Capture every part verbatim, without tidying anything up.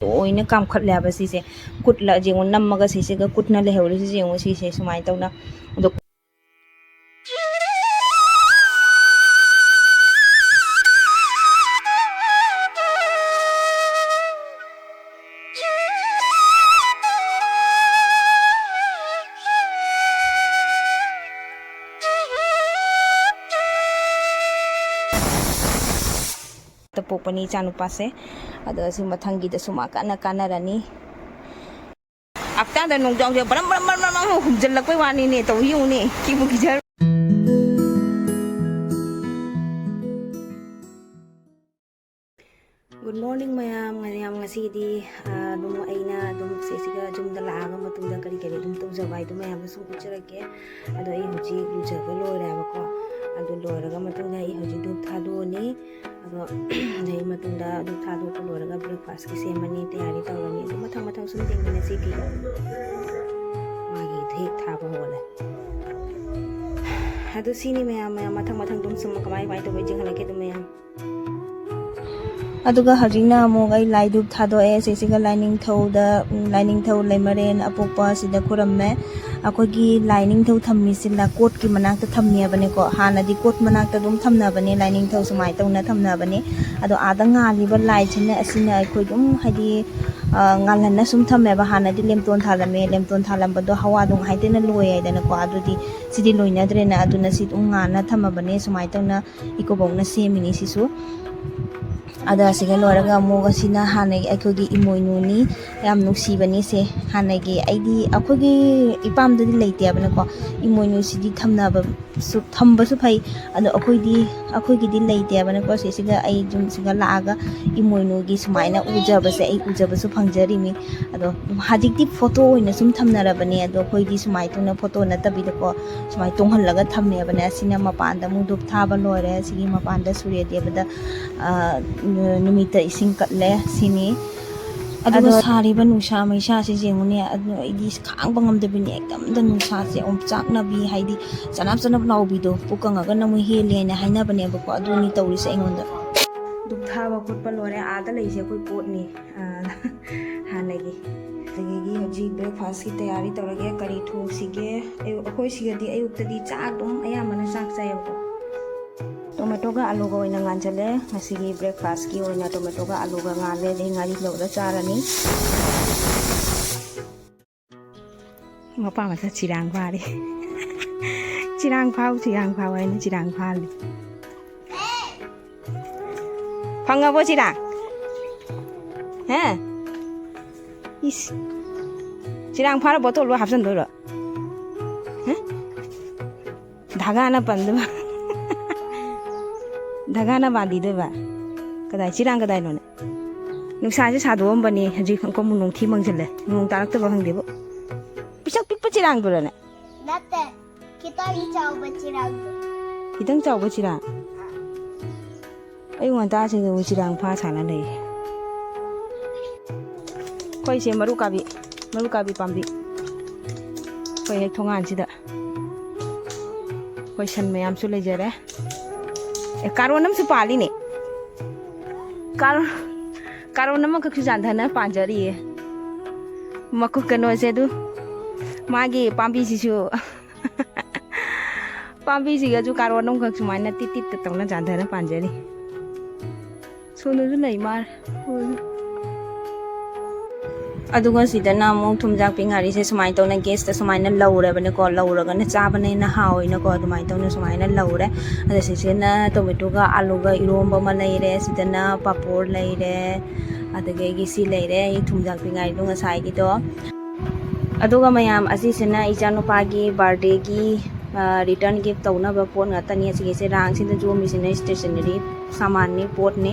ꯂꯣꯏꯅ ꯀꯥꯝꯈꯠꯂꯦ ꯍꯥꯏꯕ ꯁꯤꯁꯦ꯫ ꯀꯨꯠꯂ ꯌꯦꯡꯉꯨ, ꯅꯝꯃꯒ ꯁꯤꯁꯤꯒ ꯀꯨꯠꯅ ꯂꯩꯍꯧꯔꯤꯁꯤ ꯌꯦꯡꯉꯨ, ꯁꯤꯁꯦ ꯁꯨꯃꯥꯏꯅ ꯇꯧꯅ꯫ ꯑꯗꯣ ꯄꯣꯛꯄꯅꯤ ꯏꯆꯥꯅꯨꯄꯥꯁꯦ꯫ ꯑꯗꯣ ꯁꯤ ꯃꯊꯪꯒꯤꯗꯁꯨ ꯃꯥ ꯀꯟꯅ ꯀꯥꯟꯅꯔꯅꯤ꯫ ꯍꯞꯇꯥꯗ ꯅꯣꯡꯖꯥꯎꯁꯦ ꯕꯔꯝ ꯕꯔꯝ ꯕꯔꯝ ꯕꯔꯝ ꯍꯨꯝꯖꯤꯜꯂꯛꯄꯩ ꯋꯥꯅꯤꯅꯦ, ꯇꯧꯔꯤ ꯌꯦꯡꯉꯨꯅꯦ, ꯀꯤꯕꯨ ꯀꯤꯖꯔ꯫ Good morning ꯃꯌꯥꯝ꯫ ꯃꯌꯥꯝ ꯉꯁꯤꯗꯤ, ꯑꯥ, ꯑꯗꯨꯝ ꯑꯩꯅ ꯑꯗꯨꯝ ꯁꯤꯁꯤꯒ ꯌꯨꯝꯗ ꯂꯥꯛꯑꯒ ꯃꯇꯨꯡꯗ ꯀꯔꯤ ꯀꯔꯤ ꯑꯗꯨꯝ ꯇꯧꯖꯕ ꯍꯥꯏꯗꯣ ꯃꯌꯥꯝꯗ ꯁꯨꯝ ꯎꯠꯆꯔꯛꯀꯦ꯫ ꯑꯗꯣ ꯑꯩ ꯍꯧꯖꯤꯛ ꯂꯨꯖꯕ ꯂꯣꯏꯔꯦꯕꯀꯣ꯫ ꯑꯗꯨ ꯂꯣꯏꯔꯒ ꯃꯇꯨꯡꯗ ꯑꯩ ꯍꯧꯖꯤꯛ ꯙꯨꯞ ꯊꯥꯗꯣꯛꯑꯅꯤ꯫ ꯑꯗꯣ ꯑꯗꯩ ꯃꯇꯨꯡꯗ ꯙꯨꯞ ꯊꯥꯗꯣꯛꯄ ꯂꯣꯏꯔꯒ breakfastꯀꯤ ꯁꯦꯝꯃꯅꯤ, ꯇꯌꯥꯔꯤ ꯇꯧꯔꯅꯤ꯫ ꯑꯗꯨ ꯃꯊꯪ ꯃꯊꯪ ꯁꯨꯝ ꯌꯦꯡꯃꯤꯟꯅꯁꯤ ꯚꯤꯗꯤꯑꯣ꯫ ꯃꯥꯒꯤ ꯍꯦꯛ ꯊꯥꯕ ꯍꯧꯒꯠꯂꯦ꯫ ꯑꯗꯨ ꯁꯤꯅꯤ ꯃꯌꯥꯝ, ꯃꯌꯥꯝ ꯃꯊꯪ ꯃꯊꯪ ꯑꯗꯨꯝ ꯁꯨꯝ ꯀꯃꯥꯏ ꯀꯃꯥꯏ ꯇꯧꯕ ꯌꯦꯡꯍꯜꯂꯛꯀꯦ ꯑꯗꯨ ꯃꯌꯥꯝ꯫ ꯑꯗꯨꯒ ꯍꯧꯖꯤꯛꯅ ꯑꯃꯨꯛ ꯑꯩ ꯂꯥꯏ ꯙꯨꯞ ꯊꯥꯗꯣꯛꯑꯦ꯫ ꯁꯤꯁꯤꯒ ꯂꯥꯏꯅꯤꯡꯊꯧꯗ, ꯂꯥꯏꯅꯤꯡꯊꯧ ꯂꯩꯃꯔꯦꯟ ꯑꯄꯣꯛꯄ ꯁꯤꯗ ꯈꯨꯔꯝꯃꯦ꯫ ꯑꯩꯈꯣꯏꯒꯤ ꯂꯥꯏꯅꯤꯡꯊꯧ ꯊꯝꯃꯤꯁꯤꯅ ꯀꯣꯠꯀꯤ ꯃꯅꯥꯛꯇ ꯊꯝꯃꯦꯕꯅꯦꯀꯣ꯫ ꯍꯥꯟꯅꯗꯤ ꯀꯣꯠ ꯃꯅꯥꯛꯇ ꯑꯗꯨꯝ ꯊꯝꯅꯕꯅꯦ, ꯂꯥꯏꯅꯤꯡꯊꯧ ꯁꯨꯃꯥꯏꯅ ꯇꯧꯅ ꯊꯝꯅꯕꯅꯦ꯫ ꯑꯗꯣ ꯑꯥꯗ ꯉꯥꯜꯂꯤꯕ ꯂꯥꯏꯠꯁꯤꯅ, ꯑꯁꯤꯅ ꯑꯩꯈꯣꯏ ꯑꯗꯨꯝ ꯍꯥꯏꯗꯤ, ꯑ, ꯉꯥꯜꯍꯟꯅ ꯁꯨꯝ ꯊꯝꯃꯦꯕ꯫ ꯍꯥꯟꯅꯗꯤ ꯂꯦꯝꯇꯣꯟ ꯊꯥꯜꯂꯝꯃꯦ, ꯂꯦꯝꯇꯣꯟ ꯊꯥꯜꯂꯝꯕꯗꯣ ꯍꯋꯥꯗꯣ ꯉꯥꯏꯇꯅ ꯂꯣꯏ ꯍꯥꯏꯗꯅꯀꯣ꯫ ꯑꯗꯨꯗꯤ ꯁꯤꯗꯤ ꯂꯣꯏꯅꯗ꯭ꯔꯦꯅ, ꯑꯗꯨꯅ ꯁꯤ ꯑꯗꯨꯝ ꯉꯥꯟꯅ ꯊꯝꯃꯕꯅꯦ꯫ ꯁꯨꯃꯥꯏꯅ ꯇꯧꯅ ꯏꯀꯣꯕꯣꯛꯅ ꯁꯦꯝꯃꯤꯅꯤ ꯁꯤꯁꯨ꯫ ꯑꯗ ꯑꯁꯤꯒ ꯂꯣꯏꯔꯒ ꯑꯃꯨꯛ ꯑꯁꯤꯅ ꯍꯥꯟꯅꯒꯤ ꯑꯩꯈꯣꯏꯒꯤ ꯏꯃꯣꯏꯅꯨꯅꯤ꯫ ꯌꯥꯝ ꯅꯨꯡꯁꯤꯕꯅꯤ ꯁꯦ꯫ ꯍꯥꯟꯅꯒꯤ ꯑꯩꯗꯤ ꯑꯩꯈꯣꯏꯒꯤ ꯏꯄꯥꯝꯗꯗꯤ ꯂꯩꯇꯦ ꯍꯥꯏꯕꯅꯀꯣ꯫ ꯏꯃꯣꯏꯅꯨꯁꯤꯗꯤ ꯊꯝꯅꯕꯁꯨ, ꯊꯝꯕꯁꯨ ꯐꯩ꯫ ꯑꯗꯣ ꯑꯩꯈꯣꯏꯗꯤ, ꯑꯩꯈꯣꯏꯒꯤꯗꯤ ꯂꯩꯇꯦ ꯍꯥꯏꯕꯅꯀꯣ꯫ ꯁꯤꯁꯤꯒ ꯑꯩ ꯌꯨꯝꯁꯤꯒ ꯂꯥꯛꯑꯒ ꯏꯃꯣꯏꯅꯨꯒꯤ ꯁꯨꯃꯥꯏꯅ ꯎꯖꯕꯁꯦ ꯑꯩ ꯎꯖꯕꯁꯨ ꯐꯪꯖꯔꯤꯃꯤ꯫ ꯑꯗꯣ ꯍꯧꯖꯤꯛꯇꯤ ꯐꯣꯇꯣ ꯑꯣꯏꯅ ꯁꯨꯝ ꯊꯝꯅꯔꯕꯅꯦ꯫ ꯑꯗꯣ ꯑꯩꯈꯣꯏꯗꯤ ꯁꯨꯃꯥꯏꯅ ꯇꯧꯅ ꯐꯣꯇꯣ ꯅꯠꯇꯕꯤꯗꯀꯣ, ꯁꯨꯃꯥꯏꯅ ꯇꯣꯡꯍꯜꯂꯒ ꯊꯝꯃꯦꯕꯅꯦ꯫ ꯑꯁꯤꯅ ꯃꯄꯥꯟꯗ ꯑꯃꯨꯛ ꯙꯨꯞ ꯊꯥꯕ ꯂꯣꯏꯔꯦ꯫ ꯁꯤꯒꯤ ꯃꯄꯥꯟꯗ ꯁꯨꯔꯦ ꯗꯦꯕꯗ, ꯑ, ꯅꯨꯃꯤꯠꯇ ꯏꯁꯤꯡ ꯀꯠꯂꯦ꯫ ꯁꯤꯅꯤ꯫ ꯑꯗꯨꯒ ꯑꯗꯣ ꯁꯥꯔꯤꯕ ꯅꯨꯡꯁꯥ ꯃꯩꯁꯥꯁꯤ ꯌꯦꯡꯉꯨꯅꯦ꯫ ꯑꯗꯨ ꯑꯩꯗꯤ ꯈꯥꯡꯕ ꯉꯝꯗꯕꯤꯅꯦ꯫ ꯍꯦꯛꯇ ꯑꯝꯇ ꯅꯨꯡꯁꯥꯁꯦ ꯑꯣꯝꯆꯥꯛꯅꯕꯤ, ꯍꯥꯏꯗꯤ ꯆꯅꯞ ꯆꯅꯞ ꯂꯥꯎꯕꯤꯗꯣ, ꯄꯨꯛ ꯀꯪꯉꯒꯅ ꯑꯃꯨꯛ ꯍꯦꯜꯂꯦ ꯍꯥꯏꯅ ꯍꯥꯏꯅꯕꯅꯦꯕꯀꯣ꯫ ꯑꯗꯨꯅꯤ ꯇꯧꯔꯤꯁꯦ ꯑꯩꯉꯣꯟꯗ꯫ ꯙꯨꯞ ꯊꯥꯕ ꯈꯣꯠꯄ ꯂꯣꯏꯔꯦ꯫ ꯑꯥꯗ ꯂꯩꯁꯦ ꯑꯩꯈꯣꯏ ꯄꯣꯠꯅꯤ, ꯑꯥ, ꯍꯥꯟꯅꯒꯤ꯫ ꯑꯗꯒꯤ ꯍꯧꯖꯤꯛ breakfastꯀꯤ ꯇꯌꯥꯔꯤ ꯇꯧꯔꯒꯦ꯫ ꯀꯔꯤ ꯊꯣꯡꯁꯤꯒꯦ? ꯑꯌꯨꯛ, ꯑꯩꯈꯣꯏ ꯁꯤꯗꯗꯤ ꯑꯌꯨꯛꯇꯗꯤ ꯆꯥꯛ ꯑꯗꯨꯝ ꯑꯌꯥꯝꯕꯅ ꯆꯥꯛ ꯆꯥꯏꯌꯦꯕꯀꯣ꯫ Tomatoꯒ ꯑꯂꯨꯒ ꯑꯣꯏꯅ ꯉꯥꯟꯁꯤꯜꯂꯦ꯫ ꯉꯁꯤꯒꯤ breakfastꯀꯤ ꯑꯣꯏꯅ tomatoꯒ ꯑꯂꯨꯒ ꯉꯥꯜꯂꯦ, ꯑꯗꯩ ꯉꯥꯔꯤ ꯂꯧꯔꯒ ꯆꯥꯔꯅꯤ꯫ ꯃꯄꯥ ꯃꯆꯥ ꯆꯤꯔꯥꯡ ꯐꯥꯔꯤ꯫ ꯆꯤꯔꯥꯡ ꯐꯥꯎ, ꯆꯤꯔꯥꯡ ꯐꯥꯎ ꯍꯥꯏꯅ ꯆꯤꯔꯥꯡ ꯐꯥꯍꯜꯂꯤ꯫ ꯐꯪꯉꯕꯣ ꯆꯤꯔꯥꯡ? ꯍꯥ? ꯏꯁ꯫ ꯆꯤꯔꯥꯡ ꯐꯥꯔ bottle ꯂꯣꯏ ꯍꯥꯞꯆꯤꯟꯗꯣꯏꯔꯣ? ꯍꯥ? ꯙꯒꯥꯅ ꯄꯟꯗꯣꯏꯕ꯫ ꯙꯒꯥꯅ ꯄꯥꯟꯕꯤꯗꯣꯏꯕ꯫ ꯀꯗꯥꯏ, ꯆꯤꯔꯥꯡ ꯀꯗꯥꯏꯅꯣꯅꯦ? ꯅꯨꯡꯁꯥꯁꯦ ꯁꯥꯗꯣꯛꯑꯝꯕꯅꯤ, ꯍꯧꯖꯤꯛ ꯑꯃꯨꯛ ꯅꯣꯡꯊꯤ ꯃꯪꯁꯤꯜꯂꯦ꯫ ꯅꯣꯡ ꯇꯥꯔꯛꯇꯕ ꯈꯪꯗꯦꯕꯨ꯫ ꯄꯤꯁꯛ ꯄꯤꯛꯄ ꯆꯤꯔꯥꯡꯗꯨꯔꯅꯦ? ꯅꯠꯇꯦ, ꯈꯤꯇꯪ ꯆꯥꯎꯕ ꯆꯤꯔꯥꯡꯗꯣ꯫ ꯈꯤꯇꯪ ꯆꯥꯎꯕ ꯆꯤꯔꯥꯡ? ꯑꯌꯨꯛ ꯉꯟꯇꯥꯁꯤꯗꯕꯨ ꯆꯤꯔꯥꯡ ꯐꯥ ꯁꯥꯟꯅ ꯂꯩꯔꯦ꯫ ꯑꯩꯈꯣꯏꯁꯦ ꯃꯔꯨ ꯀꯥꯕꯤ, ꯃꯔꯨ ꯀꯥꯕꯤ ꯄꯥꯝꯕꯤ꯫ ꯑꯩꯈꯣꯏ ꯍꯦꯛ ꯊꯣꯡꯒꯥꯟꯁꯤꯗ꯫ ꯑꯩꯈꯣꯏ ꯁꯟ ꯃꯌꯥꯝꯁꯨ ꯂꯩꯖꯔꯦ꯫ ꯑꯦ, ꯀꯥꯔꯣꯟ ꯑꯃꯁꯨ ꯄꯥꯜꯂꯤꯅꯦ꯫ ꯀꯥꯔꯣꯟ, ꯀꯥꯔꯣꯟ ꯑꯃꯈꯛꯁꯨ ꯌꯥꯟꯊꯅ ꯄꯥꯟꯖꯔꯤꯌꯦ꯫ ꯃꯈꯨ-, ꯀꯩꯅꯣꯁꯦ ꯑꯗꯨ, ꯃꯥꯒꯤ ꯄꯥꯝꯕꯤꯁꯤꯁꯨ, ꯄꯥꯝꯕꯤꯁꯤꯒꯁꯨ ꯀꯥꯔꯣꯟ ꯑꯃꯈꯛ ꯁꯨꯃꯥꯏꯅ ꯇꯤꯠ ꯇꯤꯠꯇ ꯇꯧꯅ ꯌꯥꯟꯊꯅ ꯄꯥꯟꯖꯔꯤ꯫ ꯁꯣꯝꯗꯁꯨ ꯂꯩ ꯃꯥꯜꯂꯦ꯫ ꯑꯗꯨꯒ ꯁꯤꯗꯅ ꯑꯃꯨꯛ ꯊꯨꯝꯖꯥꯛꯄꯤ ꯉꯥꯔꯤꯁꯦ ꯁꯨꯃꯥꯏꯅ ꯇꯧꯅ gasꯇ ꯁꯨꯃꯥꯏꯅ ꯂꯧꯔꯕꯅꯦꯀꯣ, ꯂꯧꯔꯒꯅ ꯆꯥꯕꯅ ꯍꯦꯟꯅ ꯍꯥꯎꯋꯤꯅꯀꯣ, ꯑꯗꯨꯃꯥꯏꯅ ꯇꯧꯅ ꯁꯨꯃꯥꯏꯅ ꯂꯧꯔꯦ꯫ ꯑꯗ ꯁꯤꯁꯤꯅ tomatoꯒ ꯑꯂꯨꯒ ꯏꯔꯣꯝꯕ ꯑꯃ ꯂꯩꯔꯦ, ꯁꯤꯗꯅ ꯄꯥꯄꯣꯔ ꯂꯩꯔꯦ, ꯑꯗꯒꯤ ꯑꯩꯒꯤ ꯁꯤ ꯂꯩꯔꯦ, ꯑꯩ ꯊꯨꯝꯖꯥꯛꯄꯤ ꯉꯥꯔꯤꯗꯣ ꯉꯁꯥꯏꯒꯤꯗꯣ꯫ ꯑꯗꯨꯒ ꯃꯌꯥꯝ, ꯑꯁꯤꯁꯤꯅ ꯏꯆꯥꯅꯨꯄꯥꯒꯤ birthdayꯒꯤ, ꯑ, return gift ꯇꯧꯅꯕ ꯄꯣꯠ ꯉꯥꯛꯇꯅꯤ꯫ ꯑꯁꯤꯒꯤꯁꯦ ꯔꯥꯡꯁꯤꯗ ꯌꯣꯝꯃꯤꯁꯤꯅ stationery ꯁꯥꯃꯥꯟꯅꯤ, ꯄꯣꯠꯅꯤ꯫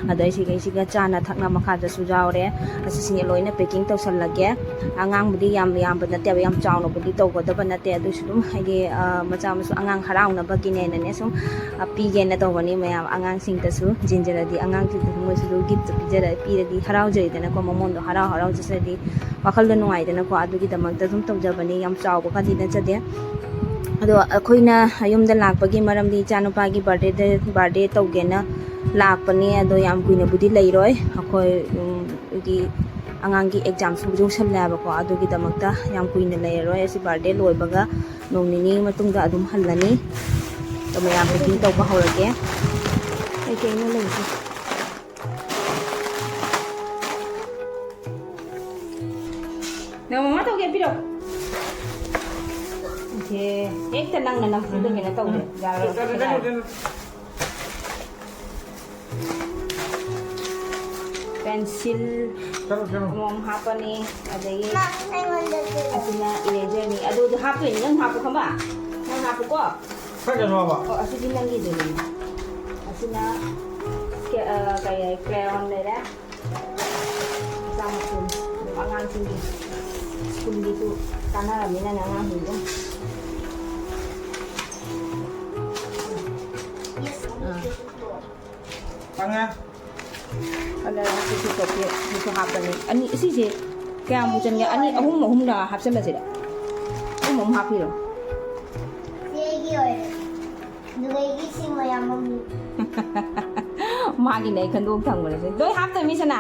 ꯑꯗꯣ ꯑꯩ ꯁꯤꯈꯩꯁꯤꯒ ꯆꯥꯅ ꯊꯛꯅ ꯃꯈꯥꯗꯁꯨ ꯌꯥꯎꯔꯦ꯫ ꯑꯁꯤꯁꯤꯡꯁꯦ ꯂꯣꯏꯅ packing ꯇꯧꯁꯜꯂꯒꯦ꯫ ꯑꯉꯥꯡꯕꯨꯗꯤ ꯌꯥꯝ ꯌꯥꯝꯕ ꯅꯠꯇꯦꯕ, ꯌꯥꯝ ꯆꯥꯎꯅꯕꯨꯗꯤ ꯇꯧꯒꯗꯕ ꯅꯠꯇꯦ, ꯑꯗꯨꯏꯁꯨ ꯑꯗꯨꯝ ꯍꯥꯏꯗꯤ, ꯑ, ꯃꯆꯥ ꯃꯁꯨ ꯑꯉꯥꯡ ꯍꯔꯥꯎꯅꯕꯒꯤꯅꯦꯅꯅꯦ ꯁꯨꯝ, ꯑ, ꯄꯤꯒꯦꯅ ꯇꯧꯕꯅꯤ꯫ ꯃꯌꯥꯝ ꯑꯉꯥꯡꯁꯤꯡꯗꯁꯨ ꯌꯦꯡꯖꯔꯗꯤ, ꯑꯉꯥꯡꯁꯤꯡꯗꯁꯨ ꯃꯣꯏꯁꯨ gift ꯄꯤꯖꯔ-, ꯄꯤꯔꯗꯤ ꯍꯔꯥꯎꯖꯩꯗꯅꯀꯣ, ꯃꯃꯣꯟꯗꯣ ꯍꯔꯥꯎ ꯍꯔꯥꯎ ꯆꯠꯆꯔꯗꯤ ꯋꯥꯈꯜꯗ ꯅꯨꯡꯉꯥꯏꯗꯅꯀꯣ, ꯑꯗꯨꯒꯤꯗꯃꯛꯇ ꯑꯗꯨꯝ ꯇꯧꯖꯕꯅꯤ, ꯌꯥꯝ ꯆꯥꯎꯕꯒꯗꯤ ꯅꯠꯆꯗꯦ꯫ ꯑꯗꯣ ꯑꯩꯈꯣꯏꯅ ꯌꯨꯝꯗ ꯂꯥꯛꯄꯒꯤ ꯃꯔꯝꯗꯤ ꯏꯆꯥꯅꯨꯄꯥꯒꯤ birthdayꯗ, birthday ꯇꯧꯒꯦꯅ ꯂꯥꯛꯄꯅꯦ꯫ ꯑꯗꯣ ꯌꯥꯝ ꯀꯨꯏꯅꯕꯨꯗꯤ ꯂꯩꯔꯣꯏ꯫ ꯑꯩꯈꯣꯏ, ꯎꯝ, ꯒꯤ ꯑꯉꯥꯡꯒꯤ ꯑꯦꯛꯖꯥꯝꯁꯨ ꯌꯧꯁꯜꯂꯦꯕꯀꯣ, ꯑꯗꯨꯒꯤꯗꯃꯛꯇ ꯌꯥꯝ ꯀꯨꯏꯅ ꯂꯩꯔꯔꯣꯏ꯫ ꯑꯁꯤ ꯕꯥꯔꯗꯦ ꯂꯣꯏꯕꯒ ꯅꯣꯡ ꯅꯤꯅꯤ ꯃꯇꯨꯡꯗ ꯑꯗꯨꯝ ꯍꯜꯂꯅꯤ꯫ ꯑꯗꯣ ꯃꯌꯥꯝ ꯄꯦꯀꯤꯡ ꯇꯧꯕ ꯍꯧꯔꯒꯦ꯫ ꯀꯩ ꯀꯩꯅꯣ ꯂꯩꯁꯦ? ꯅꯪ ꯃꯃꯥ ꯇꯧꯒꯦ ꯄꯤꯔꯛꯑꯣ꯫ ꯏꯆꯦ, ꯍꯦꯛꯇ ꯅꯪꯅ ꯅꯝꯐꯨꯗ ꯀꯩꯅꯣ ꯇꯧꯔꯦ꯫ ꯌꯥꯔꯣꯏ꯫ ꯄꯦꯟꯁꯤꯜ ꯆꯠꯂꯣ, ꯆꯠꯂꯣ꯫ ꯑꯃꯃꯝ ꯍꯥꯞꯄꯅꯤ꯫ ꯑꯗꯒꯤ ꯑꯁꯤꯅ ꯏꯔꯦꯖꯔꯅꯤ꯫ ꯑꯗꯨꯗꯣ ꯍꯥꯞꯇꯣꯏꯅꯤ꯫ ꯅꯪ ꯍꯥꯞꯄꯨ ꯈꯪꯕ? ꯅꯪ ꯍꯥꯞꯄꯨꯀꯣ꯫ ꯀꯥꯏꯗꯅꯣ ꯍꯥꯞꯄ? ꯑꯣ, ꯑꯁꯤꯗꯤ ꯅꯪꯒꯤꯗꯨꯅꯤ꯫ ꯑꯁꯤꯅ ꯀꯦ-, ꯑ, ꯀꯩ ꯍꯥꯏ, ꯀ꯭ꯔꯦꯌꯣꯟ ꯂꯩꯔꯦ꯫ ꯃꯆꯥ ꯃꯁꯨ ꯑꯗꯨꯝ ꯑꯉꯥꯡꯁꯤꯡꯒꯤ ꯁ꯭ꯀꯨꯜꯒꯤꯁꯨ ꯀꯥꯟꯅꯔꯕꯅꯤꯅꯅꯦ ꯑꯉꯥꯡꯁꯤꯡ ꯑꯗꯨꯝ꯫ ꯑꯥ꯫ ꯈꯪꯉꯦ꯫ ꯑꯗ ꯁꯤꯁꯨ ꯇꯣꯞꯄꯤ, ꯁꯤꯁꯨ ꯍꯥꯞꯄꯅꯤ꯫ ꯑꯅꯤ, ꯁꯤꯁꯦ ꯀꯌꯥꯃꯨꯛ ꯆꯟꯒꯦ? ꯑꯅꯤ, ꯑꯍꯨꯝ, ꯑꯍꯨꯝꯂ ꯍꯥꯞꯆꯜꯂꯁꯤꯔ? ꯑꯍꯨꯝ ꯑꯍꯨꯝ ꯍꯥꯞꯄꯤꯔꯣ? ꯆꯦꯒꯤ ꯑꯣꯏꯔꯦ꯫ ꯑꯗꯨꯒ ꯑꯩꯒꯤ ꯁꯤ ꯃꯌꯥꯝ ꯑꯃꯨꯛ꯫ ꯃꯥꯒꯤꯅꯦ ꯑꯩ ꯈꯟꯗꯣꯛ ꯊꯝꯈ꯭ꯔꯦ꯫ ꯂꯣꯏ ꯍꯥꯞꯇꯣꯏꯃꯤ ꯁꯅꯥ꯫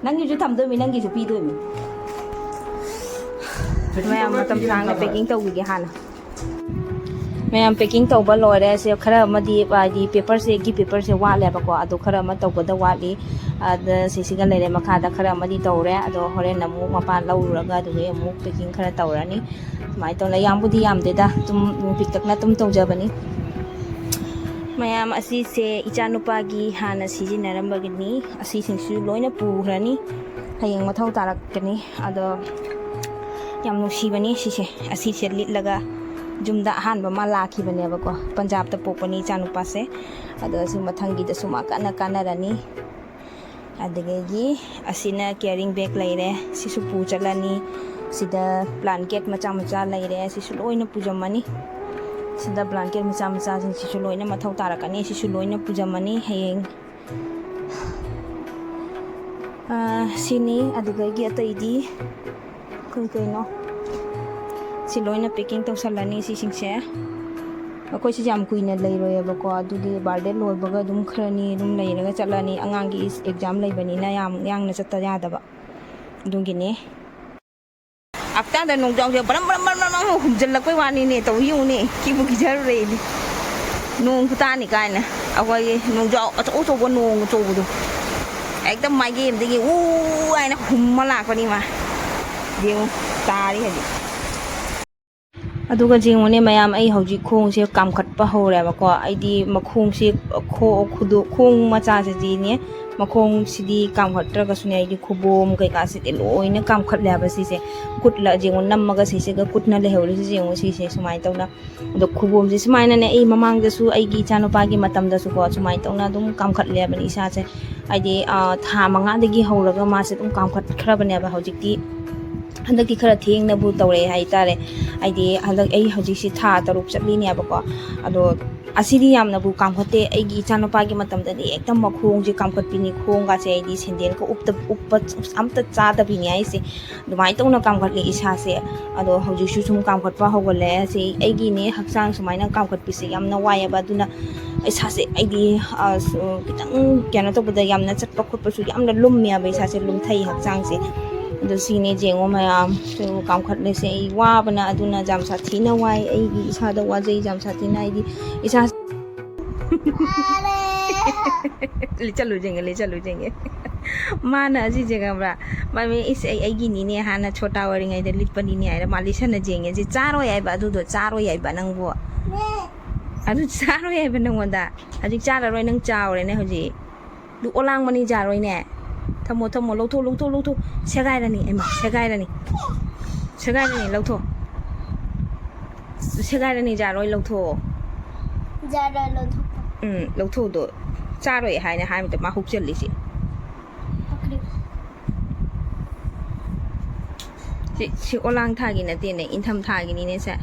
ꯅꯪꯒꯤꯁꯨ ꯊꯝꯗꯣꯏꯃꯤ, ꯅꯪꯒꯤꯁꯨ ꯄꯤꯗꯣꯏꯃꯤ꯫ ꯃꯌꯥꯝ ꯃꯇꯝ ꯁꯥꯡꯅ ꯄꯦꯀꯤꯡ ꯇꯧꯈꯤꯒꯦ ꯍꯥꯟꯅ꯫ ꯃꯌꯥꯝ ꯄꯦꯀꯤꯡ ꯇꯧꯕ ꯂꯣꯏꯔꯦ꯫ ꯁꯦ ꯈꯔ ꯑꯃꯗꯤ, ꯍꯥꯏꯗꯤ, ꯄꯦꯄꯔꯁꯦ, ꯒꯤ ꯄꯦꯄꯔꯁꯦ ꯋꯥꯠꯂꯦꯕꯀꯣ, ꯑꯗꯣ ꯈꯔ ꯑꯃ ꯇꯧꯒꯗ ꯋꯥꯠꯂꯤ꯫ ꯑꯗ ꯁꯤꯁꯤꯒ ꯂꯩꯔꯦ, ꯃꯈꯥꯗ ꯈꯔ ꯑꯃꯗꯤ ꯇꯧꯔꯦ꯫ ꯑꯗꯣ ꯍꯣꯔꯦꯟ ꯑꯃꯨꯛ ꯃꯄꯥꯟ ꯂꯧꯔꯨꯔꯒ ꯑꯗꯨꯗꯩ ꯑꯃꯨꯛ ꯄꯦꯀꯤꯡ ꯈꯔ ꯇꯧꯔꯅꯤ꯫ ꯁꯨꯃꯥꯏꯅ ꯇꯧꯅ ꯌꯥꯝꯕꯨꯗꯤ ꯌꯥꯝꯗꯦꯗ, ꯑꯗꯨꯝ ꯄꯤꯛꯇꯛꯅ ꯑꯗꯨꯝ ꯇꯧꯖꯕꯅꯤ꯫ ꯃꯌꯥꯝ, ꯑꯁꯤꯁꯦ ꯏꯆꯥꯅꯨꯄꯥꯒꯤ ꯍꯥꯟꯅ ꯁꯤꯖꯤꯟꯅꯔꯝꯕꯒꯤꯅꯤ꯫ ꯑꯁꯤꯁꯤꯡꯁꯨ ꯂꯣꯏꯅ ꯄꯨꯈ꯭ꯔꯅꯤ, ꯍꯌꯦꯡ ꯃꯊꯧ ꯇꯥꯔꯛꯀꯅꯤ꯫ ꯑꯗꯣ ꯌꯥꯝ ꯅꯨꯡꯁꯤꯕꯅꯤ ꯁꯤꯁꯦ꯫ ꯑꯁꯤꯁꯦ ꯂꯤꯠꯂꯒ ꯌꯨꯝꯗ ꯑꯍꯥꯟꯕ ꯃꯥ ꯂꯥꯛꯈꯤꯕꯅꯦꯕꯀꯣ꯫ ꯄꯟꯖꯥꯕꯇ ꯄꯣꯛꯄꯅꯤ ꯏꯆꯥꯅꯨꯄꯥꯁꯦ꯫ ꯑꯗꯣ ꯑꯁꯤ ꯃꯊꯪꯒꯤꯗꯁꯨ ꯃꯥ ꯀꯟꯅ ꯀꯥꯟꯅꯔꯅꯤ꯫ ꯑꯗꯨꯗꯒꯤ ꯑꯁꯤꯅ carrying bag ꯂꯩꯔꯦ, ꯁꯤꯁꯨ ꯄꯨ ꯆꯠꯂꯅꯤ꯫ ꯁꯤꯗ blanket ꯃꯆꯥ ꯃꯆꯥ ꯂꯩꯔꯦ, ꯁꯤꯁꯨ ꯂꯣꯏꯅ ꯄꯨꯖꯝꯃꯅꯤ꯫ ꯁꯤꯗ blanket ꯃꯆꯥ ꯃꯆꯥꯁꯤꯡꯁꯤꯁꯨ ꯂꯣꯏꯅ ꯃꯊꯧ ꯇꯥꯔꯛꯀꯅꯤ, ꯁꯤꯁꯨ ꯂꯣꯏꯅ ꯄꯨꯖꯝꯃꯅꯤ ꯍꯌꯦꯡ꯫ ꯑꯥ, ꯁꯤꯅꯤ꯫ ꯑꯗꯨꯗꯒꯤ ꯑꯇꯩꯗꯤ ꯀꯩ ꯀꯩꯅꯣ? ꯁꯤ ꯂꯣꯏꯅ packing ꯇꯧꯁꯜꯂꯅꯤ ꯁꯤꯁꯤꯡꯁꯦ꯫ ꯑꯩꯈꯣꯏꯁꯤ ꯌꯥꯝ ꯀꯨꯏꯅ ꯂꯩꯔꯣꯏꯌꯦꯕꯀꯣ, ꯑꯗꯨꯒꯤ ꯕꯥꯔꯗꯦ ꯂꯣꯏꯕꯒ ꯑꯗꯨꯝ ꯈꯔꯅꯤ ꯑꯗꯨꯝ ꯂꯩꯔꯒ ꯆꯠꯂꯅꯤ꯫ ꯑꯉꯥꯡꯒꯤ ꯑꯦꯛꯖꯥꯝ ꯂꯩꯕꯅꯤꯅ ꯌꯥꯝ ꯌꯥꯡꯅ ꯆꯠꯇ ꯌꯥꯗꯕ, ꯑꯗꯨꯒꯤꯅꯦ꯫ ꯍꯞꯇꯥꯗ ꯅꯣꯡꯖꯥꯎꯁꯦ ꯕꯔꯝ ꯕꯔꯝ ꯕꯔꯝ ꯕꯔꯝ ꯍꯨꯝꯖꯤꯜꯂꯛꯄꯩ ꯋꯥꯅꯤꯅꯦ, ꯇꯧ ꯌꯦꯡꯉꯨꯅꯦ꯫ ꯀꯤꯕꯨ ꯀꯤꯖꯔꯨꯔꯦ ꯑꯩꯗꯤ꯫ ꯅꯣꯡ ꯈꯨꯇꯥꯅꯤ ꯀꯥꯏꯅ, ꯑꯩꯈꯣꯏꯒꯤ ꯅꯣꯡꯖꯥꯎ ꯑꯆꯧ ꯑꯆꯧꯕ ꯅꯣꯡ ꯑꯆꯧꯕꯗꯣ ꯍꯦꯛꯇ ꯃꯥꯏꯀꯩ ꯑꯃꯗꯒꯤ ꯎ ꯍꯥꯏꯅ ꯍꯨꯝꯃ ꯂꯥꯛꯄꯅꯤ ꯃꯥ꯫ ꯌꯦꯡꯉꯨ, ꯇꯥꯔꯤ ꯍꯧꯖꯤꯛ꯫ ꯑꯗꯨꯒ ꯌꯦꯡꯉꯨꯅꯦ ꯃꯌꯥꯝ, ꯑꯩ ꯍꯧꯖꯤꯛ ꯈꯣꯡꯁꯦ ꯀꯥꯝꯈꯠꯄ ꯍꯧꯔꯦꯕꯀꯣ꯫ ꯑꯩꯗꯤ ꯃꯈꯣꯡꯁꯦ, ꯈꯣ-, ꯈꯨꯗꯣ-, ꯈꯣꯡ ꯃꯆꯥꯁꯤꯗꯤꯅꯦ, ꯃꯈꯣꯡꯁꯤꯗꯤ ꯀꯥꯝꯈꯠꯇ꯭ꯔꯒꯁꯨꯅꯦ, ꯑꯩꯗꯤ ꯈꯨꯕꯣꯝ ꯀꯩꯀꯥꯁꯤꯗꯤ ꯂꯣꯏꯅ ꯀꯥꯝꯈꯠꯂꯦꯕ ꯁꯤꯁꯦ꯫ ꯈꯨꯠꯂ ꯌꯦꯡꯉꯨ, ꯅꯝꯃꯒ ꯁꯤꯁꯤꯒ ꯈꯨꯠꯅ ꯂꯩꯍꯧꯔꯤꯁꯦ ꯌꯦꯡꯉꯨ, ꯁꯤꯁꯦ ꯁꯨꯃꯥꯏꯅ ꯇꯧꯅ꯫ ꯑꯗꯣ ꯈꯨꯕꯣꯝꯁꯦ ꯁꯨꯃꯥꯏꯅꯅꯦ, ꯑꯩ ꯃꯃꯥꯡꯗꯁꯨ ꯑꯩꯒꯤ ꯏꯆꯥꯅꯨꯄꯥꯒꯤ ꯃꯇꯝꯗꯁꯨꯀꯣ ꯁꯨꯃꯥꯏꯅ ꯇꯧꯅ ꯑꯗꯨꯝ ꯀꯥꯝꯈꯠꯂꯦꯕꯅꯤ ꯏꯁꯥꯁꯦ꯫ ꯍꯥꯏꯗꯤ, ꯑ, ꯊꯥ ꯃꯉꯥꯗꯒꯤ ꯍꯧꯔꯒ ꯃꯥꯁꯦ ꯑꯗꯨꯝ ꯀꯥꯝꯈꯠꯈ꯭ꯔꯕꯅꯦꯕ꯫ ꯍꯧꯖꯤꯛꯇꯤ, ꯍꯟꯗꯛꯇꯤ ꯈꯔ ꯊꯦꯡꯅꯕꯨ ꯇꯧꯔꯛꯑꯦ ꯍꯥꯏꯇꯥꯔꯦ꯫ ꯍꯥꯏꯗꯤ ꯍꯟꯗꯛ ꯑꯩ ꯍꯧꯖꯤꯛꯁꯤ ꯊꯥ ꯇꯔꯨꯛ ꯆꯠꯂꯤꯅꯦꯕꯀꯣ꯫ ꯑꯗꯣ ꯑꯁꯤꯗꯤ ꯌꯥꯝꯅꯕꯨ ꯀꯥꯝꯈꯠꯇꯦ꯫ ꯑꯩꯒꯤ ꯏꯆꯥꯅꯨꯄꯥꯒꯤ ꯃꯇꯝꯗꯗꯤ ꯍꯦꯛꯇ ꯃꯈꯣꯡꯁꯦ ꯀꯥꯝꯈꯠꯄꯤꯅꯤ, ꯈꯣꯡꯒꯁꯦ ꯑꯩꯗꯤ ꯁꯦꯟꯗꯦꯜꯒ ꯎꯞꯇ-, ꯎꯞꯄ ꯑꯝꯇ ꯆꯥꯗꯕꯤꯅꯤ ꯍꯥꯏꯁꯦ꯫ ꯑꯗꯨꯃꯥꯏꯅ ꯇꯧꯅ ꯀꯥꯝꯈꯠꯂꯤ ꯏꯁꯥꯁꯦ꯫ ꯑꯗꯣ ꯍꯧꯖꯤꯛꯁꯨ ꯁꯨꯝ ꯀꯥꯝꯈꯠꯄ ꯍꯧꯒꯠꯂꯦ꯫ ꯁꯤ ꯑꯩꯒꯤꯅꯦ, ꯍꯛꯆꯥꯡ ꯁꯨꯃꯥꯏꯅ ꯀꯥꯝꯈꯠꯄꯤꯁꯦ ꯌꯥꯝꯅ ꯋꯥꯏꯑꯦꯕ꯫ ꯑꯗꯨꯅ ꯏꯁꯥꯁꯦ ꯑꯩꯗꯤ, ꯑ, ꯁꯨ-, ꯈꯤꯇꯪ ꯀꯩꯅꯣ ꯇꯧꯕꯗ ꯌꯥꯝꯅ ꯆꯠꯄ ꯈꯣꯠꯄꯁꯨ ꯌꯥꯝꯅ ꯂꯨꯝꯃꯦꯕ, ꯏꯁꯥꯁꯦ ꯂꯨꯝꯊꯩ ꯍꯛꯆꯥꯡꯁꯦ꯫ ꯑꯗꯣ ꯁꯤꯅꯦ ꯌꯦꯡꯉꯣ ꯃꯌꯥꯝ, ꯁꯨ ꯀꯥꯝꯈꯠꯂꯤꯁꯦ꯫ ꯑꯩ ꯋꯥꯕꯅ ꯑꯗꯨꯅ ꯌꯥꯝ ꯁꯥꯊꯤꯅ ꯋꯥꯏ, ꯑꯩꯒꯤ ꯏꯁꯥꯗ ꯋꯥꯖꯩ ꯌꯥꯝ ꯁꯥꯊꯤꯅ꯫ ꯑꯩꯗꯤ ꯏꯁꯥ ꯂꯤꯆꯠꯂꯨ ꯌꯦꯡꯉꯦ, ꯂꯤꯆꯠꯂꯨ ꯌꯦꯡꯉꯦ꯫ ꯃꯥꯅ ꯑꯁꯤꯁꯦ ꯈꯪꯕ꯭ꯔꯥ? "ꯃꯃꯤ, ꯏꯁ, ꯑꯩ, ꯑꯩꯒꯤꯅꯤꯅꯦ, ꯍꯥꯟꯅ ꯁꯣꯇꯥ ꯑꯣꯏꯔꯤꯉꯩꯗ ꯂꯤꯠꯄꯅꯤꯅꯦ" ꯍꯥꯏꯔ ꯃꯥ ꯂꯤꯠꯁꯟꯅ ꯌꯦꯡꯉꯦ꯫ ꯁꯤ ꯆꯥꯔꯣꯏ ꯍꯥꯏꯕ, ꯑꯗꯨꯗꯣ ꯆꯥꯔꯣꯏ ꯍꯥꯏꯕ ꯅꯪꯕꯨ꯫ ꯑꯗꯨ ꯆꯥꯔꯣꯏ ꯍꯥꯏꯕ ꯅꯪꯉꯣꯟꯗ꯫ ꯍꯧꯖꯤꯛ ꯆꯥꯔꯔꯣꯏ, ꯅꯪ ꯆꯥꯎꯔꯦꯅꯦ ꯍꯧꯖꯤꯛ꯫ ꯑꯗꯨ ꯑꯣꯂꯥꯡꯕꯅꯤ ꯌꯥꯔꯣꯏꯅꯦ꯫ ꯊꯝꯃꯣ, ꯊꯝꯃꯣ, ꯂꯧꯊꯣꯛ, ꯂꯧꯊꯣꯛ, ꯂꯧꯊꯣꯛ꯫ ꯁꯦꯒꯥꯏꯔꯅꯤ, ꯏꯃꯥ, ꯁꯦꯒꯥꯏꯔꯅꯤ꯫ ꯁꯦꯒꯥꯏꯔꯅꯤ, ꯂꯧꯊꯣꯛ꯫ ꯁꯦꯒꯥꯏꯔꯅꯤ ꯌꯥꯔꯣꯏ, ꯂꯧꯊꯣꯛꯑꯣ꯫ ꯌꯥꯔꯣꯏ, ꯂꯧꯊꯣꯛꯄ꯫ ꯎꯝ, ꯂꯧꯊꯣꯛꯎꯗꯣ꯫ ꯆꯥꯔꯣꯏ ꯍꯥꯏꯅ ꯍꯥꯏꯕꯗ ꯃꯥ ꯍꯨꯛꯆꯜꯂꯤꯁꯦ꯫ ꯄꯛꯈ꯭ꯔꯦ꯫ ꯁꯤ, ꯁꯤ ꯑꯣꯂꯥꯡ ꯊꯥꯒꯤ ꯅꯠꯇꯦꯅꯦ, ꯏꯟꯊꯝ ꯊꯥꯒꯤꯅꯤꯅꯦ ꯁꯦ꯫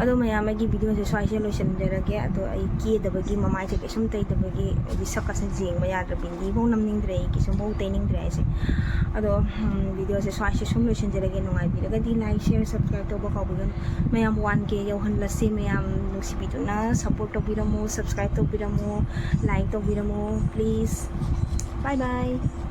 ꯑꯗꯣ ꯃꯌꯥꯝ, ꯑꯩꯒꯤ ꯚꯤꯗꯤꯑꯣꯁꯦ ꯁ꯭ꯋꯥꯏꯁꯦ ꯂꯣꯏꯁꯤꯟꯖꯔꯒꯦ꯫ ꯑꯗꯣ ꯑꯩ ꯀꯦꯗꯕꯒꯤ, ꯃꯃꯥꯏꯁꯦ ꯀꯩꯁꯨꯝ ꯇꯩꯗꯕꯒꯤ, ꯑꯩꯗꯤ ꯁꯛꯀꯁꯦ ꯌꯦꯡꯕ ꯌꯥꯗ꯭ꯔꯕ, ꯕꯤꯟꯗꯤꯐꯧ ꯅꯝꯅꯤꯡꯗ꯭ꯔꯦ, ꯑꯩ ꯀꯩꯁꯨꯝꯐꯧ ꯇꯩꯅꯤꯡꯗ꯭ꯔꯦ ꯑꯩꯁꯦ꯫ ꯑꯗꯣ ꯎꯝ, ꯚꯤꯗꯤꯑꯣꯁꯦ ꯁ꯭ꯋꯥꯏꯁꯦ ꯁꯨꯝ ꯂꯣꯏꯁꯤꯟꯖꯔꯒꯦ꯫ ꯅꯨꯡꯉꯥꯏꯕꯤꯔꯒꯗꯤ like, share, subscribe ꯇꯧꯕ ꯀꯥꯎꯕꯤꯒꯅꯨ꯫ ꯃꯌꯥꯝ one K ꯌꯧꯍꯜꯂꯁꯤ꯫ ꯃꯌꯥꯝ ꯅꯨꯡꯁꯤꯕꯤꯗꯨꯅ support ꯇꯧꯕꯤꯔꯝꯃꯨ, subscribe ꯇꯧꯕꯤꯔꯝꯃꯨ, like ꯇꯧꯕꯤꯔꯝꯃꯨ, please. Bye bye.